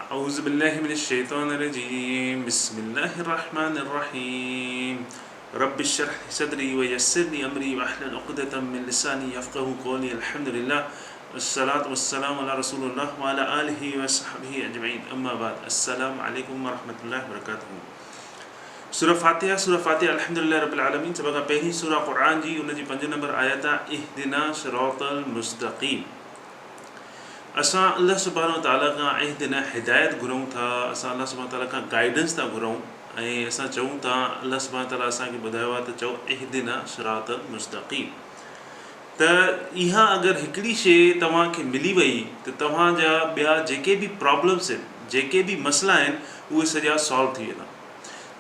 اعوذ بالله من الشيطان الرجيم بسم الله الرحمن الرحيم رب اشرح لي صدري ويسر لي امري واحلل عقدة من لساني يفقهوا قولي الحمد لله والصلاة والسلام على رسول الله وعلى آله وصحبه اجمعين اما بعد السلام عليڪم ورحمة الله وبرڪاته سورة فاتحه سورة فاتحه الحمد لله رب العالمين سڀ کان پهرين سورة قرآن جي ان جي پنج نمبر آيت آهي اهدنا صراط المستقيم اسان الله سبحانه وتعالي کان اهدنا هدايت گهرون ٿا، اسان الله سبحانه وتعالي کان گائيڊنس ٿا گهرون ۽ اسان چئون ٿا الله سبحانه وتعالي اسان کي ٻڌايو آهي ته چئو اهدنا صراط المستقيم ته اها اگر هڪڙي شيء توهان کي ملي وئي ته توهان جا ٻيا جيڪي به پرابلمس آهن جيڪي به مسئلا آهن اهي سڄا سالو ٿي ويندا.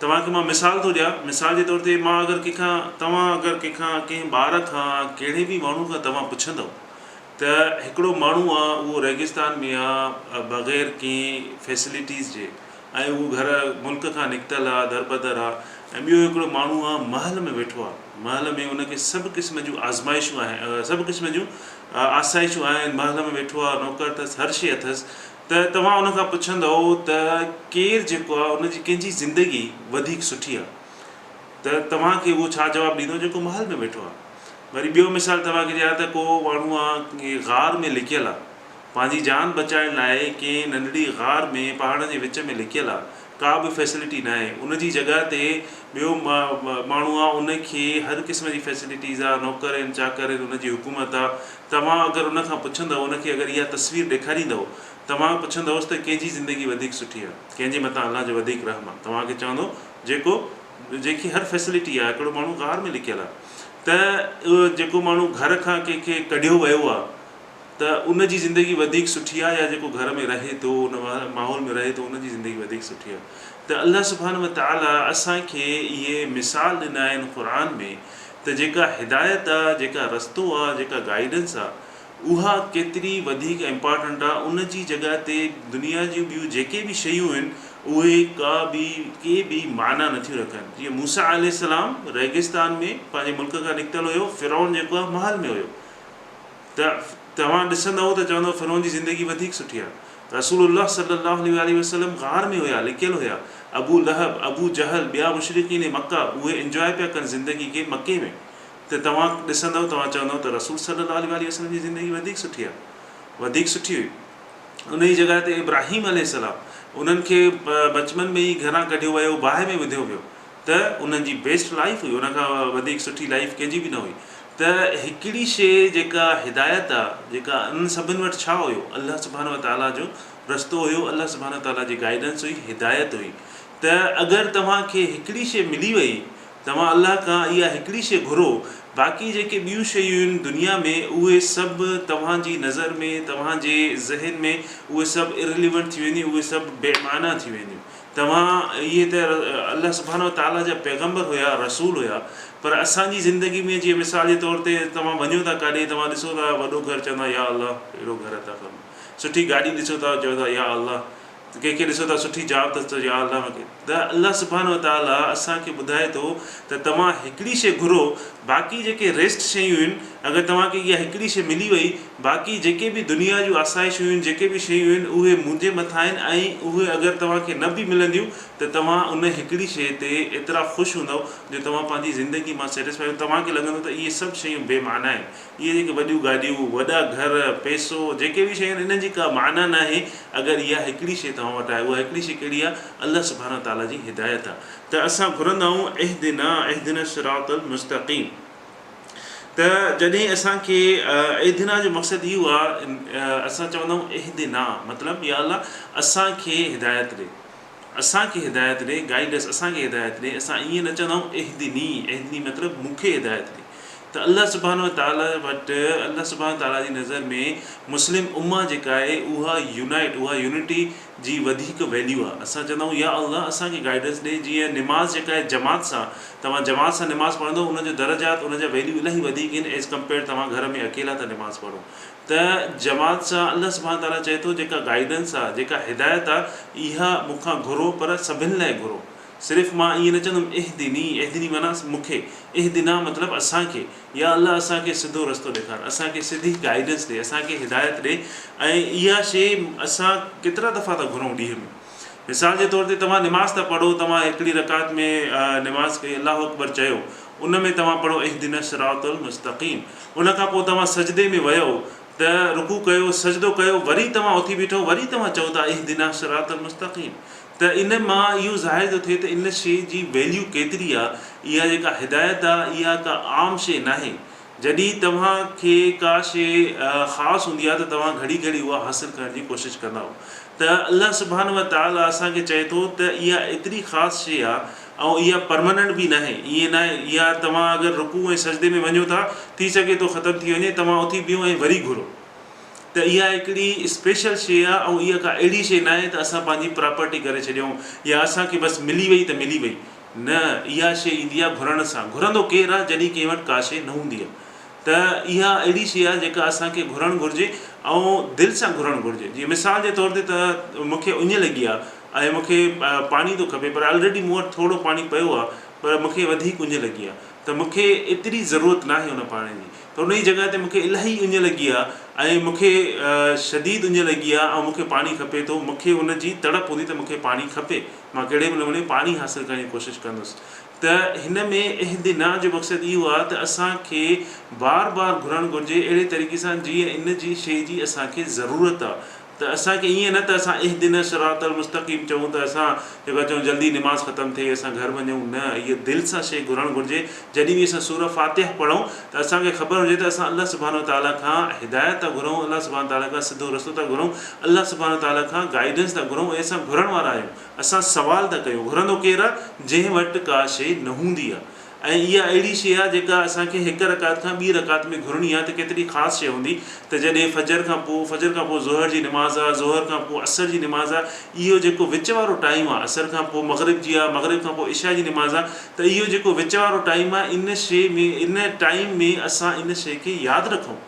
توهان کي مان مثال ٿو ڏيان مثال جي طور تي مان اگر ڪنهن کان توهان اگر ڪنهن کان ڪنهن ٻار کان ڪهڙي به ماڻهو کان توهان پڇندؤ ته هڪڙو ماڻهو آ اهو ريگستان ۾ آ بغير ڪنهن فيسلٽيز جي ۽ اهو گهر ملڪ کان نڪتل آ دربدر آ ۽ ٻيو هڪڙو ماڻهو آ محل ۾ ويٺو آ محل ۾ ان کي سڀ قسم جون آزمائشون آهن سڀ قسم جون آسائشون آهن محل ۾ ويٺو آ نوڪر اٿس هر شي اٿس ته توهان ان کان پڇندؤ ته ڪير جيڪو آ ان جي ڪنهن جي زندگي وڌيڪ سٺي آ ته توهان کي اهو ڇا جواب ڏيندو جيڪو محل ۾ ويٺو آ وري ٻيو مثال توهان کي ڏيان ته ڪو ماڻهو آ ڪنهن غار ۾ لڪيل آ، پنهنجي جان بچائڻ لاء ڪنهن ننڍڙي غار ۾ پهاڙن جي وچ ۾ لڪيل آ، ڪا به فيسلٽي ناهي، ان جي جڳهه تي ٻيو ماڻهو آ ان کي هر قسم جي فيسلٽيز آ، نوڪر آهن چاڪر آهن ان جي حڪومت آ، توهان اگر ان کان پڇندؤ ان کي اگر اها تصوير ڏيکاريندؤ توهان پڇندؤس ته ڪنهن جي زندگي وڌيڪ سٺي آ، ڪنهن جي مٿان الله جو وڌيڪ رحم آ، توهان کي چوندو جيڪو جنهن کي هر فيسلٽي آ، هڪڙو ماڻهو غار ۾ لڪيل آ ته جيڪو ماڻهو گهر کان ڪنهن کي ڪڍيو ويو آ ته ان جي زندگي وڌيڪ سٺي آ يا جيڪو گهر ۾ رهي ٿو ان ماحول ۾ رهي ٿو ان جي زندگي وڌيڪ سٺي آ ته الله سبحانه وتعالي اسان کي اهي مثال ڏنا آهن قرآن ۾ ته جيڪا هدايت آ جيڪا رستو آ جيڪا گائيڊنس آ اها ڪيتري وڌيڪ امپارٽنٽ آ ان جي جڳهه تي دنيا جون ٻيون جيڪي به شيون آهن اهي ڪا به ڪي به معنيٰ نٿيون رکن جيئن موسيٰ عليه السلام ريگستان ۾ پنهنجي ملڪ کان نڪتل هيو فرعون جيڪو آ محل ۾ هيو ته توهان ڏسندؤ ته چوندؤ فرعون جي زندگي وڌيڪ سٺي آ رسول الله صلي الله عليه واٰله وسلم غار ۾ هيا لڪيل هيا ابو لهب ابو جهل ٻيا مشرڪين مڪه اهي انجواء پيا ڪن زندگي کي مڪي ۾ ته توهان ڏسندؤ توهان چوندؤ ته رسول صلي الله عليه واٰله وسلم جي زندگي وڌيڪ سٺي آهي وڌيڪ سٺي هئي. انهيء جڳهه تي ابراهيم عليه السلام انهن کي بچپن ۾ ئي گهران ڪڍيو ويو باهه ۾ وڌيو ويو ته انهن جي بيسٽ لائيف هئي ان کان وڌيڪ سٺي لائيف ڪنهن جي به نه هئي ته هڪڙي شيء جيڪا هدايت آ جيڪا انهن سڀن وٽ ڇا هيو الله سبحانه وتعاليٰ جو رستو هيو الله سبحانه وتعاليٰ جي گائيڊنس هئي هدايت هئي ته اگر توهان کي هڪڙي شيء ملي وئي توهان الله کان اها هڪڙي شيء گهرو، باقي جيڪي ٻيون شيون آهن دنيا ۾ اهي سڀ توهان جي نظر ۾ توهان جي ذهن ۾ اهي سڀ Irrelevant ٿي وينديون، اهي سڀ بي معنيٰ ٿي وينديون. توهان اهي ته الله سبحانه وتعاليٰ جا پيغمبر هيا، رسول هيا، پر اسان جي زندگي ۾ جيئن مثال جي طور تي توهان وڃو ٿا ڪاڏي توهان ڏسو ٿا وڏو گهر چوندا يا الله اهڙو گهر عطا فرما، سٺي گاڏي ڏسو ٿا چئو ٿا يا الله ڪنهن کي ڏسو ٿا سٺي جاب اٿس ته يا الله مون کي ته الله سبحانه وتعاليٰ اسان کي ٻڌائي ٿو ته توهان هڪڙي شيء گهرو باقي جيڪي ريسٽ شيون آهن اگر توهان کي اها هڪڙي شيء ملي وئي باقي جيڪي به دنيا جون آسائشون آهن جيڪي به شيون آهن اهي منهنجي مٿان آهن ۽ اهي اگر توهان کي نه به ملنديون ته توهان ان هڪڙي شيء تي ايترا خوش هوندؤ جو توهان پنهنجي زندگي مان سيٽسفائي توهان کي لڳندو ته اهي سڀ شيون بي معنيٰ آهن اهي جيڪي وڏيون گاڏيون، وڏا گهر، پئسو، جيڪي به شيون آهن انهن جي ڪا معنيٰ ناهي اگر اها هڪڙي شيء توهان وٽ آهي. اها هڪڙي شيء ڪهڙي آهي؟ الله سبحانه وتعاليٰ جي هدايت آهي ته اسان گهرندا آهيون اهدنا اهدنا الصراط المستقيم ته جڏهن اسان کي اهدنا جو مقصد اهو آهي اسان چوندا آهيون اهدنا مطلب يا الله اسان کي هدايت ڏي. اسان کي هدايت ڏي، Guide us، اسان کي هدايت ڏي، اسان ائين نه چوندا آهيون اهدني، اهدني مطلب مون کي هدايت ڏي ته الله سبحانه وتعاليٰ وٽ الله سبحانه وتعاليٰ جي نظر ۾ مسلم امه جيڪا آهي اها يونائيٽ اها يونٽي جي وڌيڪ ويليو آهي اسان چوندا آهيون يا الله اسان کي گائيڊنس ڏي جيئن نماز جيڪا آهي جماعت سان توهان جماعت سان نماز پڙهندو ان جو درجات ان جا ويليو الاهي وڌيڪ آهن ايز ڪمپيئرڊ توهان گهر ۾ اڪيلا ٿا نماز پڙهو ته جماعت سان الله سبحانه وتعاليٰ چئي ٿو جيڪا گائيڊنس آ جيڪا هدايت آ اها مون کان گهرو پر سڀن لاء گهرو صرف مان ائين نه چوندم اهدني، اهدني معنيٰ مون کي، اهدنا مطلب اسان کي، يا الله اسان کي سڌو رستو ڏيکار، اسان کي سڌي گائيڊنس ڏي، اسان کي هدايت ڏي ۽ اها شيء اسان ڪيترا دفعا ٿا گهرون ڏينهن ۾. مثال جي طور تي توهان نماز ٿا پڙهو، توهان هڪڙي رڪعت ۾ نماز ڪئي، الله اڪبر چيو، ان ۾ توهان پڙهو اهدنا الصراط المستقيم، ان کان پوء توهان سجدي ۾ ويو ته رڪوع ڪيو، سجدو ڪيو، وري توهان اٿي بيٺو، وري توهان چئو ٿا اهدنا الصراط المستقيم ته ان مان اهو ظاهر ٿو ٿئي ته ان شيء جي ويليو ڪيتري آ، اها جيڪا هدايت آ اها ڪا عام شيء ناهي، جڏهن توهان کي ڪا شيء خاص هوندي آ ته توهان گهڙي گهڙي اها حاصل ڪرڻ جي ڪوشش ڪندا آهيو ته الله سبحانه وتعاليٰ اسان کي چئي ٿو ته اها ايتري خاص شيء آ ۽ اها پرماننٽ به ناهي، ائين ناهي اها توهان اگر رڪوع ۽ سجدي ۾ وڃو ٿا ٿي سگهي ٿو ختم ٿي وڃي توهان اٿي بيهو ۽ وري گهرو ته اها هڪڙي اسپيشل شيء آ ۽ اها ڪا اهڙي شيء ناهي ته اسان پنهنجي پراپرٽي ڪري ڇڏيون يا اسان کي بس ملي وئي ته ملي وئي نه اها شيء ايندي آ گهرڻ سان گهرندو ڪير آ جڏهن ڪنهن وٽ ڪا شيء نه هوندي آ ته اها اهڙي شيء آ جيڪا اسان کي گهرڻ گهرجي ۽ دل سان گهرڻ گهرجي جيئن مثال جي طور تي ته مون کي اڃ لڳي آ ۽ مون کي پاڻي ٿو کپي پر آلريڊي مون وٽ ٿورو پاڻي پيو آ پر مون کي وڌيڪ اڃ لڳي آ ته مون کي ايتري ضرورت ناهي ان پاڻي جي ته ان جي جڳهه تي مون کي الاهي اڃ لڳي آ ۽ مون کي شديد اڃ لڳي آ ۽ مون کي پاڻي کپي ٿو مون کي ان جي تڙپ هوندي ته مون کي پاڻي کپي مان ڪهڙي به نموني پاڻي حاصل ڪرڻ جي ڪوشش ڪندس ته هن ۾ اهدنا جو مقصد اهو آ ته اسان کي بار بار گهرڻ گهرجي اهڙي طريقي سان جيئن ان جي شيء جي اسان کي ضرورت آ ته اسان کي ائين نه ته اسان اهدنا الصراط المستقيم چئون ته اسان جيڪو چئون جلدي نماز ختم ٿئي اسان گهر وڃون نه اهي دل سان شيء گهرڻ گهرجي جڏهن به اسان سوره فاتحه پڙهون ته اسان کي خبر هجي ته اسان الله سبحانه وتعاليٰ کان هدايت ٿا گهرون الله سبحانه وتعاليٰ کان سڌو رستو ٿا گهرون الله سبحانه وتعاليٰ کان گائيڊنس ٿا گهرون ۽ اسان گهرڻ وارا آهيون اسان سوال ٿا ڪيون گهرندو ڪير آهي جنهن وٽ ڪا شيء نه هوندي آهي ۽ اها اهڙي شيء آهي جيڪا اسان کي هڪ رڪعت کان ٻي رڪعت ۾ گهرڻي آهي ته ڪيتري خاص شيء هوندي ته جڏهن فجر کان پوء فجر کان پوء ظهر جي نماز آهي ظهر کان پوء عصر جي نماز آهي اهو جيڪو وچ وارو ٽائيم آهي عصر کان پوء مغرب جي آهي مغرب کان پوء عشاء جي نماز آهي ته اهو جيڪو وچ وارو ٽائيم آهي ان شيء ۾ ان ٽائيم ۾ اسان ان شيء کي ياد رکون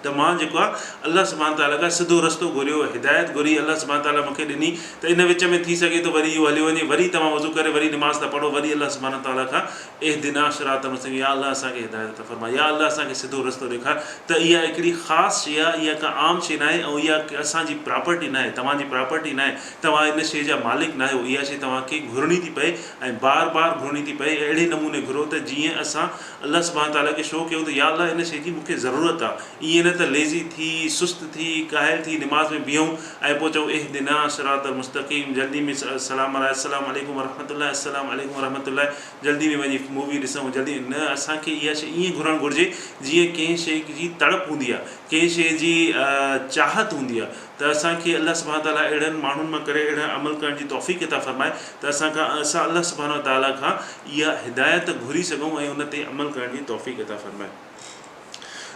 ته مان جيڪو آهي الله سبحانه تعاليٰ کان سڌو رستو گهريو، هدايت گهري، الله سبحانه تعاليٰ مون کي ڏني ته ان وچ ۾ ٿي سگهي ٿو وري اهو هليو وڃي، وري توهان وضو ڪري وري نماز ٿا پڙهو، وري الله سبحانه تعاليٰ کان اهدنا الصراط المستقيم يا الله اسان کي هدايت عطا فرماء، يا الله اسان کي سڌو رستو ڏيکار ته اها هڪڙي خاص شيء آهي، اها ڪا عام شيء ناهي ۽ اها اسان جي پراپرٽي ناهي، توهان جي پراپرٽي ناهي، توهان ان شيء جا مالڪ ناهيو، اها شيء توهان کي گهرڻي ٿي پئي ۽ بار بار گهرڻي ٿي پئي، اهڙي نموني گهرو ته جيئن اسان الله سبحانه وتعاليٰ کي شو ڪيو ته يا الله ان شيء جي مون کي ضرورت آ، ائين نه ته ليزي ٿي، سست ٿي، ڪاهل ٿي نماز ۾ بيهون ۽ پوء چئون اهدنا الصراط المستقيم جلدي ۾ سلام مارائي السلام عليڪم ورحمة الله السلام عليڪم ورحمة الله جلدي ۾ وڃي مووي ڏسون جلدي نه اسان کي اها شيء ائين گهرڻ گهرجي جيئن ڪنهن شيء جي تڙپ هوندي آ، ڪنهن شيء جي چاهت هوندي آ. ته اسان کي الله سبحانه وتعاليٰ اهڙن ماڻهن مان ڪري اهڙا عمل ڪرڻ جي توفيق عطا فرمائي ته اسان کان اسان الله سبحانه وتعاليٰ کان اها هدايت گهري سگهون ۽ ان تي عمل ڪرڻ جي توفيق عطا فرمائي.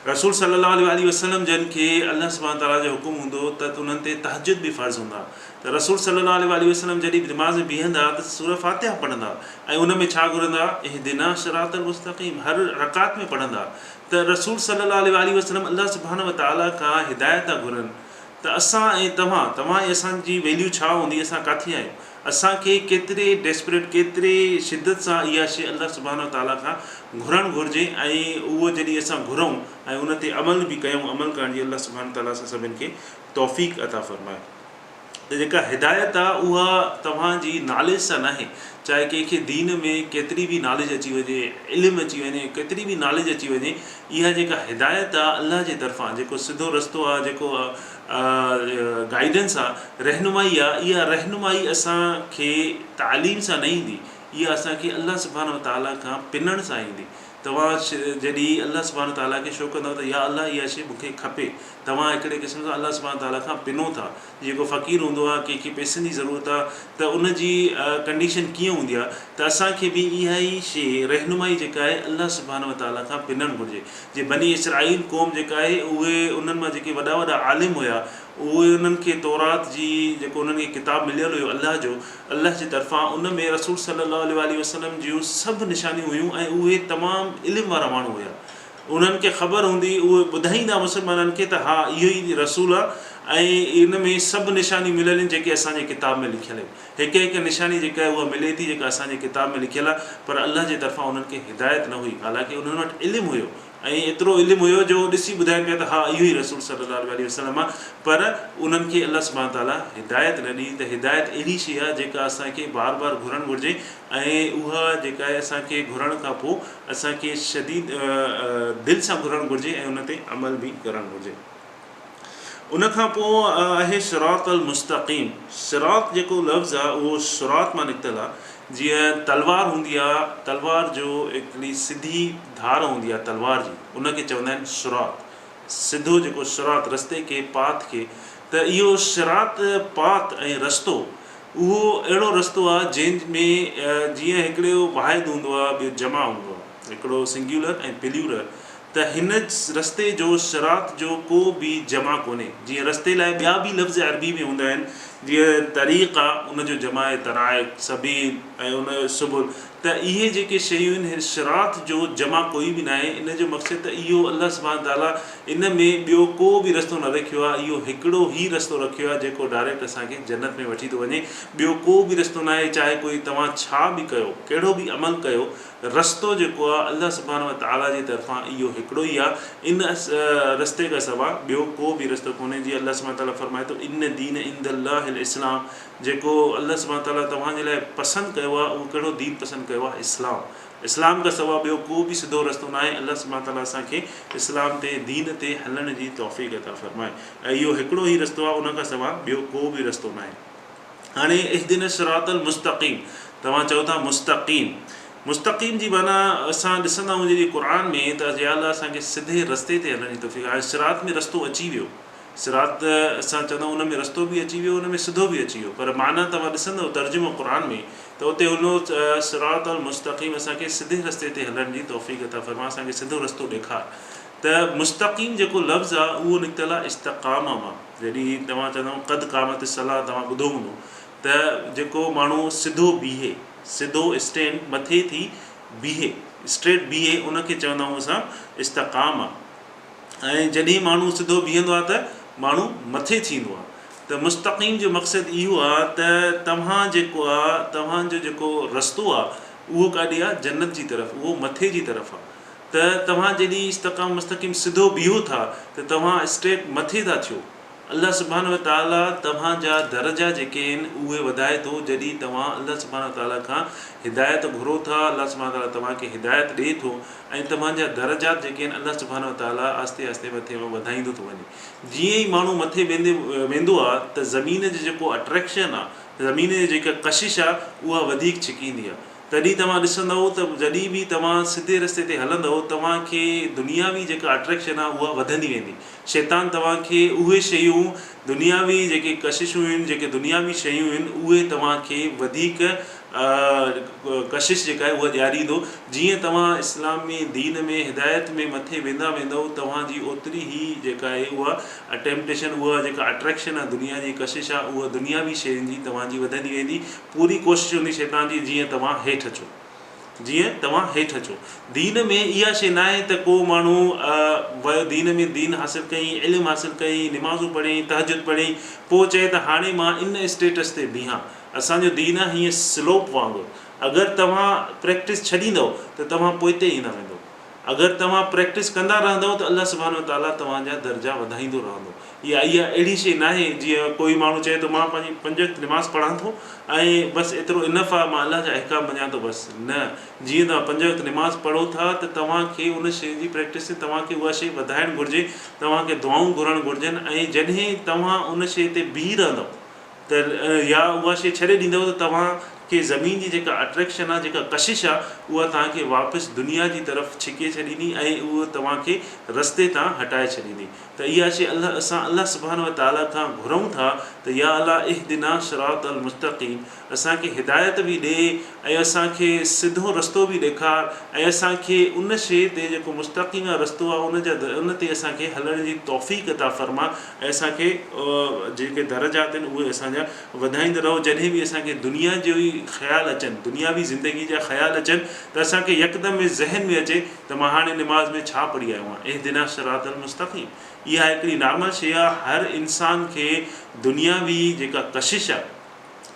رسول صلي الله عليه واٰله وسلم جن کي الله سبحانه وتعاليٰ جو حڪم هوندو ته انهن تي تهجد به فرض هوندا ته رسول صلي الله عليه واٰله وسلم جڏهن به نماز ۾ بيهندا ته سوره فاتحه پڙهندا ۽ ان ۾ ڇا گهرندا اهدنا الصراط المستقيم هر رڪعت ۾ پڙهندا ته رسول صلي الله عليه واٰله وسلم الله سبحانه وتعاليٰ کان هدايت ٿا گهرن ته اسان ۽ توهان، توهان ۽ اسان جي ويليو ڇا هوندي، اسان ڪاٿي آهيون، اسان کي ڪيتري ڊيسپريٽ، ڪيتري شدت سان اها شيء الله سبحانه وتعاليٰ کان گهرڻ گهرجي ۽ اهو جڏهن اسان گهرون ۽ ان تي عمل به ڪيون، عمل ڪرڻ جي الله سبحانه وتعاليٰ اسان سڀن کي توفيق عطا فرمائي. ته جيڪا هدايت آ اها توهان جي ناليج سان ناهي، چاهي ڪنهن کي دين ۾ ڪيتري به ناليج اچي وڃي، علم اچي وڃي، ڪيتري به ناليج اچي وڃي، اها جيڪا هدايت آ الله جي طرفان جيڪو سڌو رستو آ، جيڪو گائيڊنس آ، رهنمائي آ، اها رهنمائي اسان کي تعليم سان نه ايندي، اها اسان کي الله سبحانه وتعاليٰ کان پنڻ سان ايندي. توهان جڏهن الله سبحانه وتعاليٰ کي شو ڪندؤ ته يا الله اها شيء مون کي کپي، توهان هڪڙي قسم سان الله سبحانه وتعاليٰ کان پنو ٿا. جيئن ڪو فقير هوندو آهي، ڪنهن کي پئسن جي ضرورت آهي ته ان جي ڪنڊيشن ڪيئن هوندي آهي ته اسان کي به اها ئي شيء رهنمائي جيڪا آهي الله سبحانه وتعاليٰ کان پنڻ گهرجي. جيئن بني اسرائيل قوم جيڪا آهي اهي انهن مان جيڪي وڏا وڏا عالم هيا اهي انهن کي تورات جي جيڪو انهن کي ڪتاب مليل هيو الله جو الله جي طرفان ان ۾ رسول صلي الله عليه واٰله وسلم جون سڀ نشانيون هيون ۽ اهي تمام علم وارا ماڻهو هيا انهن کي خبر هوندي اهي ٻڌائيندا مسلمانن کي ته ها اهو ئي رسول آ ۽ ان ۾ سڀ نشانيون مليل آهن جيڪي اسان جي ڪتاب ۾ لکيل آهن. هڪ هڪ نشاني جيڪا آهي اها ملي ٿي جيڪا اسان جي ڪتاب ۾ لکيل آهي پر الله جي طرفان انهن کي هدايت نه هئي حالانڪه انهن وٽ علم هيو ۽ ايترو علم هيو جو ڏسي ٻڌائين پيا ته ها اهو ئي رسول صلي الله عليه وسلم آهي پر انهن کي الله سبحانه وتعالي هدايت نه ڏني ته هدايت اهڙي شيء آهي جيڪا اسان کي بار بار گهرڻ گهرجي ۽ اها جيڪا آهي اسان کي گهرڻ کان پوء اسان کي شديد دل سان گهرڻ گهرجي ۽ ان تي عمل به ڪرڻ گهرجي. ان کان پوء آهي صراط المستقيم. صراط جيڪو لفظ آهي اهو صراط مان نڪتل آهي. جيئن تلوار هوندي آهي، تلوار جو هڪڙي سڌي ڌار هوندي آهي تلوار جي، ان کي چوندا آهن صراط. سڌو جيڪو صراط رستي کي، پاٿ کي، ته اهو صراط پاٿ ۽ رستو اهو اهڙو رستو آهي جنهن ۾ جيئن هڪڙو واحد هوندو آهي ٻيو جمع هوندو آهي، هڪڙو سنگيولر ۽ پليورل. ته هن رستي جو صراط جو ڪو به جمع ڪونهي. جيئن رستي لاء ٻيا به لفظ عربي ۾ هوندا آهن، جيئن طريق آ ان جو جمع آهي طرائق، سبيل ۽ ان جو سبل ته اهي جيڪي شيون آهن صراط جو جمع ڪوئي به ناهي ان جو مقصد ته اهو الله سبحانه تعاليٰ ان ۾ ٻيو ڪو به رستو نه رکيو آهي اهو هڪڙو ئي رستو رکيو آهي جيڪو ڊائريڪٽ اسان کي جنت ۾ وٺي ٿو وڃي ٻيو ڪو به رستو ناهي چاهي ڪوئي توهان ڇا به ڪيو ڪهڙو به عمل ڪيو رستو جيڪو آهي الله سبحانه وتعاليٰ جي طرفان اهو هڪڙو ئي آهي ان رستي کان سوا ٻيو ڪو به رستو ڪونهي جيئن الله سبحانه وتعاليٰ فرمائي ٿو ان دين عند الله الاسلام جيڪو الله سبحانه وتعاليٰ توهان جي لاء پسند ڪيو آهي اهو ڪهڙو دين پسند ڪيو آهي اسلام اسلام کان سوا ٻيو ڪو به سڌو رستو ناهي الله سبحانه وتعاليٰ اسان کي اسلام تي دين تي هلڻ جي توفيق عطا فرمائي ۽ اهو هڪڙو ئي رستو آهي ان کان سوا ٻيو ڪو به رستو ناهي. هاڻي اهدنا الصراط المستقيم توهان چئو ٿا مستقيم مستقيم جي معنيٰ اسان ڏسندا آهيون جڏهن قرآن ۾ ته يا الله اسان کي سڌي رستي تي هلڻ جي توفيق هاڻي صراط ۾ رستو اچي ويو صراط اسان چوندا آهيون ان ۾ رستو به اچي ويو ان ۾ سڌو به اچي ويو پر معنيٰ توهان ڏسندو ترجمو قرآن ۾ ته اتي هن صراط المستقيم اسان کي سڌي رستي تي هلڻ جي توفيق عطا فرما اسان کي سڌو رستو ڏيکار ته مستقيم جيڪو لفظ آهي اهو نڪتل آهي استقامه مان جڏهن توهان چوندا آهيو قد قامت الصلوة توهان ٻڌو هوندو ته جيڪو ماڻهو سڌو بيهي سڌو اسٽينڊ مٿي ٿي بيهي اسٽريٽ بيهي ان کي چوندا آهيون اسان استقامه ۽ جڏهن ماڻهو سڌو بيهندو آهي ته ماڻهو مٿي ٿيندو آهي ته مستقيم جو مقصد اهو آهي ته توهان جيڪو آهي توهان جو جيڪو رستو آهي اهو ڪاڏي آهي جنت جي طرف اهو مٿي جي طرف آهي ته توهان جڏهن استقامه مستقيم سڌو بيهو ٿا ته توهان اسٽريٽ مٿي ٿا ٿيو. الله سبحانه وتعاليٰ توهان جا درجا جيڪي آهن اهي وڌائي ٿو جڏهن توهان الله سبحانه وتعاليٰ کان هدايت گهرو ٿا الله سبحانه وتعاليٰ توهان کي هدايت ڏئي ٿو ۽ توهان جا درجات جيڪي آهن الله سبحانه وتعاليٰ آهستي آهستي مٿي وڌائيندو ٿو وڃي جيئن ئي ماڻهو مٿي ويندي ويندو آهي ته زمين جي جيڪو اٽريڪشن آهي زمين جي جيڪا ڪشش آهي اها وڌيڪ ڇڪيندي آهي تڏهن توهان ڏسندؤ ته جڏهن به توهان سڌي رستي تي هلندؤ توهان کي دنياوي جيڪا اٽريڪشن آهي اها وڌندي ويندي. شيطان توهان کي اهي شيون دنياوي جيڪي ڪششون آهن جيڪي دنياوي شيون آهن اهي توهان کي وڌيڪ ڪشش جيڪا آهي اها ڏياريندو. جيئن توهان اسلام ۾ دين ۾ هدايت ۾ مٿي ويندا ويندؤ توهان جي اوتري ئي جيڪا آهي اها ٽيمپٽيشن اها جيڪا اٽريڪشن آهي دنيا جي ڪشش آهي اها دنياوي شين جي توهان جي وڌندي ويندي. پوري ڪوشش هوندي شيطان جي جيئن توهان هيٺ اچو جيئن توهان هيٺ اچو دين ۾ اها شيء ناهي ته ڪو ماڻهو ويو دين ۾ دين حاصل ڪيائين علم حاصل ڪيائين نمازون پڙهيائين تهجد پڙهيائين پوء چئي ته هاڻي مان ان اسٽيٽس تي بيهان اسان جو دين آهي هيئن سلوپ وانگر اگر توهان پريڪٽس ڇڏيندؤ ته توهان پوئتي ايندا ويندؤ اگر توهان پريڪٽس ڪندا رهندؤ ته الله سبحانه وتعاليٰ توهان جا درجا وڌائيندو رهندو. يا اها اهڙي شيء ناهي جيئن ڪوئي ماڻهو چئي ٿو مان پنهنجي پنج وقت نماز پڙهان ٿو ۽ بس ايترو انف آهي مان الله جا احڪام مڃان ٿو بس نه جيئن توهان پنج وقت نماز پڙهو ٿا ته توهان کي ان شيء جي پريڪٽس توهان کي اها شيء وڌائڻ گهرجي توهان کي دعائون گهرڻ گهرجن ۽ جڏهن توهان ان شيء تي بيهي رهندؤ ته يا اها شيء ڇڏي ڏيندؤ ته توهان کي زمين جي جيڪا اٽريڪشن آهي، جيڪا ڪشش آهي، اها توهان کي واپس دنيا جي طرف ڇڪي ڇڏيندي ۽ اهو توهان کي رستي تان هٽائي ڇڏيندي. ته اها شيء الله اسان الله سبحانه وتعاليٰ کان گهرون ٿا ته يا الله اهدنا صراط المستقيم اسان کي هدايت به ڏي ۽ اسان کي سڌو رستو به ڏيکار ۽ اسان کي ان شيء تي جيڪو مستقيم رستو آهي ان جا ان تي اسان کي هلڻ جي توفيق عطا فرما ۽ اسان کي جيڪي درجات آهن اهي اسان جا وڌائيندا رهو جڏهن به اسان کي دنيا جي خيال اچن، دنياوي زندگي جا خيال اچن ته اسان کي يڪدم ذهن ۾ اچي ته مان هاڻي نماز ۾ ڇا پڙهي آيو آهيان، اهدنا الصراط المستقيم. اها هڪڙي نارمل شيء آهي، هر انسان کي دنياوي جيڪا ڪشش آهي،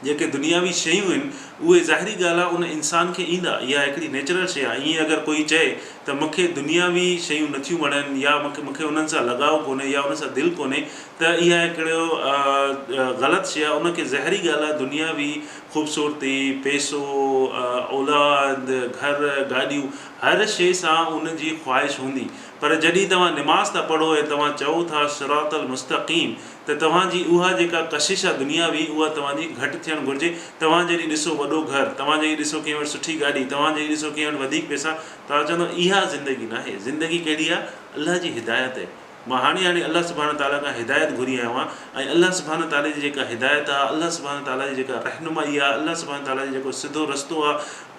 جيڪي دنياوي شيون آهن اهي ظاهري ڳالهه آهي ان انسان کي ايندا، اها هڪڙي نيچرل شيء آهي. ائين اگر ڪوئي چئي ته مون کي دنياوي شيون نٿيون وڻن يا مون کي انهن سان لڳاء ڪونهي يا انهن سان دل ڪونهي ته اها هڪڙو غلط شيء آهي. ان کي ظاهري ڳالهه آهي دنياوي خوبصورتي، پئسو، اولاد، گهر، گاڏيون هر شيء سان ان جي خواهش هوندي پر جڏهن توهان نماز ٿا پڙهو ۽ توهان چئو ٿا صراط المستقيم ته توهان جي اها جيڪا ڪشش آهي دنياوي اها توهان جي گهٽ ٿيڻ گهرجي. توهان جڏهن ڏسو وڏو گهر، توهان جڏهن ڏسو ڪنهن وٽ سٺي گاڏي، توهان جڏهن ڏسو ڪنهن وٽ وڌيڪ پئسا، توهان چوندؤ اها زندگي ناهي. زندگي ڪهڙي آهي؟ الله جي هدايت آهي. مان هاڻي هاڻي الله سبحانه وتعاليٰ کان هدايت گهري آيو آهيان ۽ الله سبحانه وتعاليٰ جي جيڪا هدايت آهي، الله سبحانه وتعاليٰ جي جيڪا رهنمائي آهي، الله سبحانه وتعاليٰ جو جيڪو سڌو رستو آهي،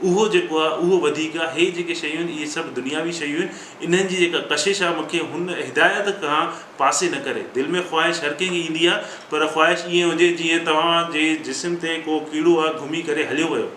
اهو جيڪو آهي اهو وڌيڪ آهي. هي جيڪي شيون آهن اهي سڀ دنياوي شيون آهن، انهن جي جيڪا ڪشش آهي مون کي هن هدايت کان پاسي نه ڪري. دل ۾ خواهش هر ڪنهن کي ايندي آهي پر خواهش ائين هجي جيئن توهان جي جسم تي ڪو ڪيڙو آهي گهمي ڪري هليو ويو.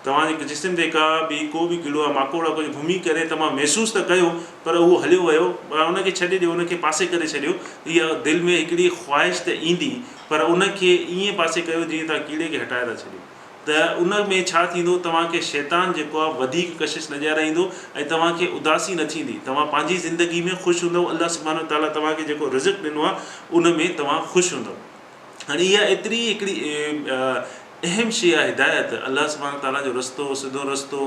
توهان جي جسم تي ڪا به ڪو به ڪيڙو آهي ماڪوڙو آهي ڪجهه گهمي ڪري توهان محسوس ته ڪيو پر اهو هليو ويو پر ان کي ڇڏي ڏيو ان کي پاسي ڪري ڇڏيو. اها دل ۾ هڪڙي خواهش ته ايندي پر ان کي ائين پاسي ڪيو جيئن توهان ڪيڙي کي هٽائي ٿا ڇڏيو. ته ان ۾ ڇا ٿيندو توهان کي شيطان جيڪو آهي وڌيڪ ڪشش نه ڏيارائيندو ۽ توهان کي اداسي نه ٿيندي توهان پنهنجي زندگي ۾ خوش هوندؤ الله سبحانه وتعاليٰ توهان کي جيڪو رزق ڏنو آهي ان ۾ توهان خوش هوندؤ هاڻي اها ايتري هڪڙي اهم شيء آهي هدايت الله سبحانه وتعاليٰ جو رستو سڌو رستو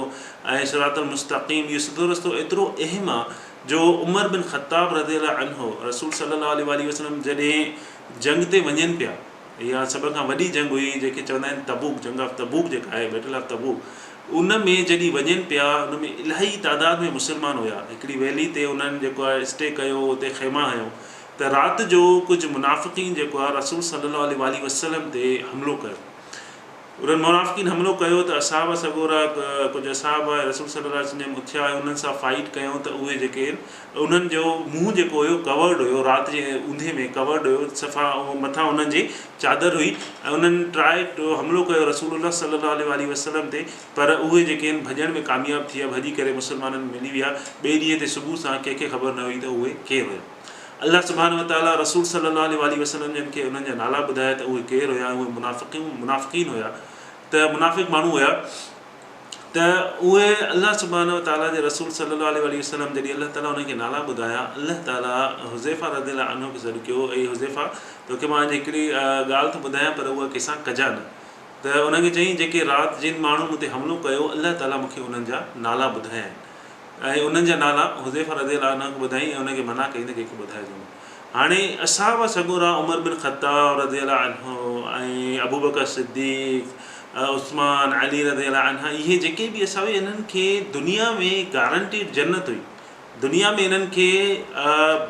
۽ صراط المستقيم اهو سڌو رستو ايترو اهم آهي جو عمر بن خطاب رضي الله عنه رسول صلي الله عليه واٰله وسلم جڏهن جنگ تي وڃن پيا اها سڀ کان وڏي جنگ هئي جنهن کي چوندا آهن تبوڪ، جنگ آف تبوڪ جيڪا آهي بيٽل آف تبوڪ ان ۾ جڏهن وڃن پيا ان ۾ الاهي تعداد ۾ مسلمان هيا هڪڙي ويلي تي انهن جيڪو آهي اسٽي ڪيو اتي خيما هنيو ته رات جو ڪجهه منافقين جيڪو آهي رسول صلي الله عليه واٰله وسلم تي حملو ڪيو. انهن منافقين حملو ڪيو ته اصحاب سڳورا ڪجهه اصحاب ۽ رسول صلي الله عليه وسلم جن اٿيا ۽ انهن سان فائيٽ ڪيائون ته اهي جيڪي انهن جو منهن جيڪو هيو ڪورڊ هيو رات جي اوندهي ۾ ڪورڊ هيو صفا مٿان انهن جي چادر هئي ۽ انهن ٽرائي حملو ڪيو رسول الله صلي الله عليه واٰله وسلم تي پر اهي جيڪي آهن ڀڄڻ ۾ ڪامياب ٿي ويا ڀڄي ڪري مسلمانن ۾ ملي ويا ٻئي ڏينهن تي صبح سان ڪنهن کي خبر نه هئي ته اهي ڪير هيا. الله سبحانه وتعاليٰ رسول صلّي الله عليه واٰله وسلّم جن کي انهن جا نالا ٻڌايا ته اهي ڪير هيا ۽ اهي منافقين منافقين هيا ته منافق ماڻهو هيا ته اهي الله سبحانه وتعاليٰ جي رسول صلّي الله عليه واٰله وسلّم جڏهن الله تعاليٰ انهن کي نالا ٻڌايا الله تعاليٰ حذيفه رضي الله عنه کي سڏ ڪيو اي حذيفه توکي مان اڄ هڪڙي ڳالهه ٿو ٻڌايان پر اها ڪنهن سان ڪجان نه ته انهن کي چيائين جيڪي رات جن ماڻهن مون تي حملو ڪيو الله تعاليٰ مون کي انهن جا نالا ٻڌايا آهن ۽ انهن جا نالا حذيفه رضي الله عنه کي ٻڌايائين ۽ ان کي منع ڪئي ته ڪنهن کي ٻڌائجو نه. هاڻي اصحاب سڳورا عمر بن خطاب رضي الله عنه ۽ ابوبڪر صديق، عثمان، علي رضي الله عنه اهي جيڪي به اصحاب انهن کي دنيا ۾ گارنٽيڊ جنت هئي. دنيا ۾ انهن کي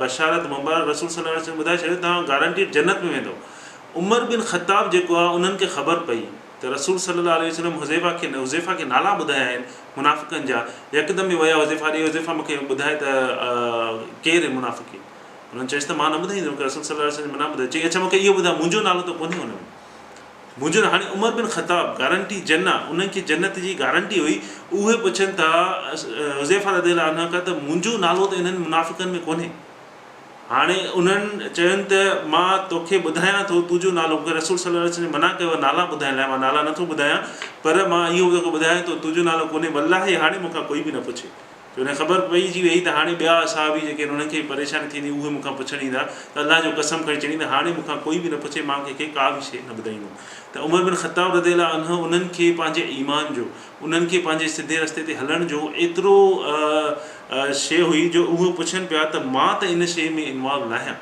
بشارت مبارڪ رسول صلي الله عليه وسلم ٻڌائي ڇڏيو توهان گارنٽيڊ جنت ۾ ويندؤ. عمر بن خطاب جيڪو آهي انهن کي خبر پئي ته رسول صلي الله عليه وسلم حذيفه کي حذيفه کي نالا ٻڌايا آهن منافقن جا، يڪدم ئي ويا حذيفه ڏي، حذيفه مون کي ٻڌاء ته ڪير آهن منافقين؟ انهن چيس ته مان نه ٻڌائيندس، مون کي رسول صلي الله عليه وسلم منع ٻڌايو، چيائين اڇا مون کي اهو ٻڌاء منهنجو نالو ته ڪونهي ان ۾، منهنجو هاڻي عمر بن خطاب گارنٽي جنه انهن کي جنت جي گارنٽي هئي، اهي پڇن ٿا حذيفه رضي الله عنه کان ته منهنجو نالو ته انهن منافقن ۾ ڪونهي. هاڻي انهن چين ته مان توکي ٻڌايان ٿو تنهنجو نالو، مون کي رسول صلي الله عليه وسلم منع ڪيو آهي نالا ٻڌائڻ لاء، مان نالا نٿو ٻڌايان پر مان اهو توکي ٻڌايان ٿو تنهنجو نالو ڪونهي، والله هاڻي مون کان ڪوئي به نه پڇي. جو انهن کي خبر پئجي ويئي ته هاڻي ٻيا اصحابي جيڪي آهن انهن کي به پريشاني ٿيندي اهي مون کان پڇڻ ايندا ته الله جو قسم کڻي چئين ته هاڻي مون کان ڪوئي به نه پڇي مان ڪنهن کي ڪا به شيء نه ٻڌائيندم ته عمر بن خطاب رضي الله عنه انهن کي پنهنجي ايمان جو انهن کي پنهنجي سڌي رستي تي هلڻ جو ايترو شيء هئي جو اهي پڇن پيا ته مان ته ان شيء ۾ انوالو ناهيان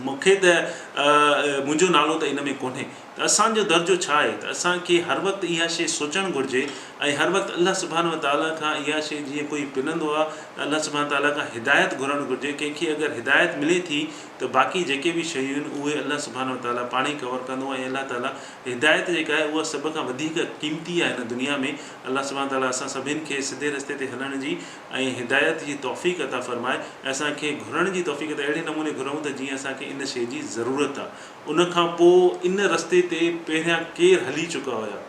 مون کي ته منهنجو نالو ته ان ۾ ڪونهي ته اسان جو درجو ڇا آهي ته اسان کي هر وقت اها شيء سوچڻ گهرجي ۽ هر وقت الله سبحانه وتعاليٰ کان اها شيء جيئن ڪوئي پنندو آهي ته الله سبحانه وتعاليٰ کان هدايت گهرڻ گهرجي ڪنهن کي اگر هدايت ملي ٿي ته باقي جيڪي به شيون آهن اهي الله سبحانه وتعاليٰ پاڻ ئي ڪور ڪندو ۽ الله تعاليٰ هدايت جيڪا آهي اها سڀ کان وڌيڪ قيمتي آهي هن دنيا ۾ الله سبحانه وتعاليٰ اسان سڀن کي سڌي رستي تي هلڻ جي ۽ هدايت جي توفيق عطا فرمائي ۽ اسان کي گهرڻ جي توفيق عطا اهڙي نموني گهرون ته جيئن اسان کي ان شيء جي ضرورت آهي ان کان پوء ان رستي تي پهريان ڪير هلي چڪا هيا.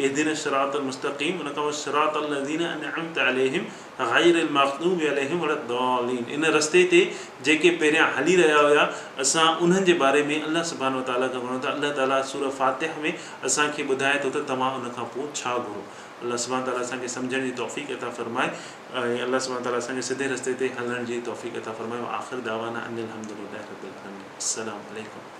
اهدنا الصراط المستقيم ان کان پوء صراط الذين انعمت عليهم غير المغضوب عليهم ولا الضالين ان رستي تي جيڪي پهريان هلي رهيا هيا اسان انهن جي باري ۾ الله سبحانه وتعالي کان گهرون ٿا الله تعالي سوره فاتحه ۾ اسان کي ٻڌائي ٿو ته توهان ان کان پوء ڇا گهرو الله سبحانه وتعالي اسان کي سمجهڻ جي توفيق عطا فرمائي ۽ الله سبحانه وتعالي اسان کي سڌي رستي تي هلڻ جي توفيق عطا فرمائي واخر دعوانا ان الحمد لله رب العالمين السلام عليڪم.